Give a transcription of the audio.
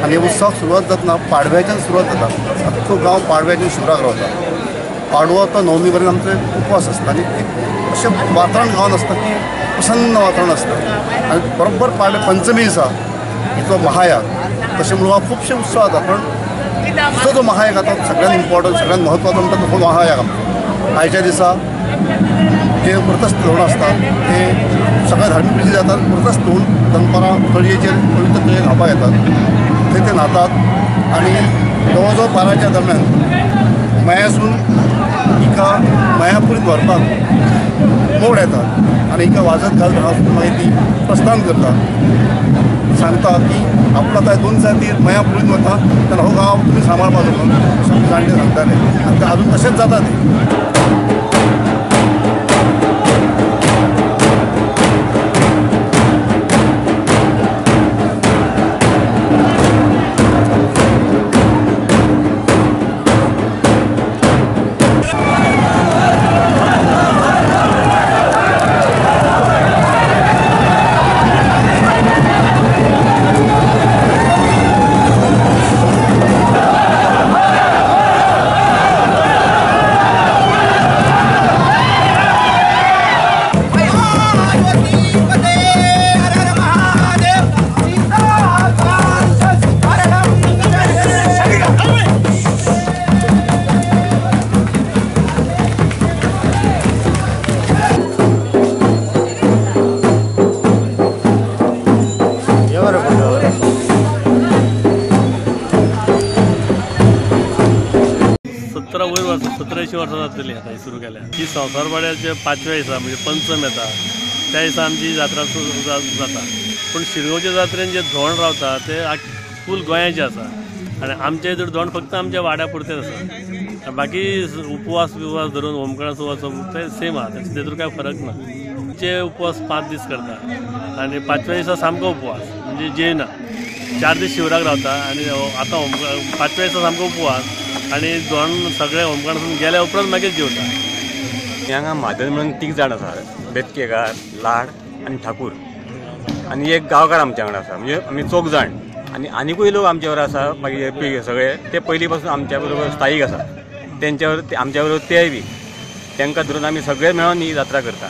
आनी उत्सवाक सुरवात जातना पाडव्याच्यान सुरवात जाता. आख्खो गांव पाडव्याच्यान शिवराक रावता. पाडवो तो नवमी पर्यंत आमचो उपवास आसता आनी एक अशें वातावरण गांवांत आसता की प्रसन्न वातावरण आसता. आनी बरोबर पाडवे पंचमी दिसा हिचो महायाग, तशें म्हणून खुबशे उत्सव जाता, पण जो जो महायाग आतां सगळ्यांत इम्पॉर्टंट, सगळ्यांत म्हत्वाचो म्हणटा तो महायाग आमचो. आयच्या दिसा जे व्रतस्थ धोरण आसता ते सगळे धार्मीक विधी जातात. व्रतस्थ धुवन दनपारां तळयेचेर पवित्र तळयेर न्हावपाक येतात, थंय ते न्हातात आनी जवळ जवळ 12च्या दरम्यान मयासून हिका मायापुरीत व्हरपाक मोड येता आनी हिका वाजत घालत हांगा मागीर ती प्रस्थान करता. सांगता की आपलो आतां 2 दिसां मायापुरीत वता तेन्ना हो गांव तुमी सांबाळपाक जाय म्हणून अशें जाणटे सांगताले आनी ते अजून तशेंच जाता तें. सतराशी वर्सां जातली आतां ही सुरू केल्या. ही संवसार पाड्याचे 5व्या दिसा म्हणजे पंचम येता त्या दिसा आमची जात्रा सुरू जाता. पूण शिरगांवच्या जात्रेन जे धोंड रावता ते फूल गोंयाचे आसा आनी आमचे हितूर धोंड फक्त आमच्या वाड्या पुरतेच आसा. बाकी उपवास बिववास धरून होमखणाचो वचप ते सेम आसा, तेतूर कांय फरक ना. आमचे उपवास 5 दीस करता आनी 5व्या दिसा सामको उपवास म्हणजे जेवना. 4 दीस शिवराक रावता आनी आतां 5व्या दिसा सामको उपवास आनी धोंड सगळे होमखणासून गेल्या उपरांत मागीर जेवता. हांगा म्हादन म्हणून 3 जाण आसा, बेतकेकार, लाड आनी ठाकूर आनी एक गांवकार आमच्या वांगडा आसा, म्हणजे आमी 4 जाण. आनी आनिकूय लोक आमच्या बरोबर आसा, मागीर सगळे ते पयलीं पासून आमच्या बरोबर स्थायीक आसा, तेंच्या बरोबर आमच्या बरोबर तेय बी तांकां धरून आमी सगळे मेळोन ही जात्रा करता.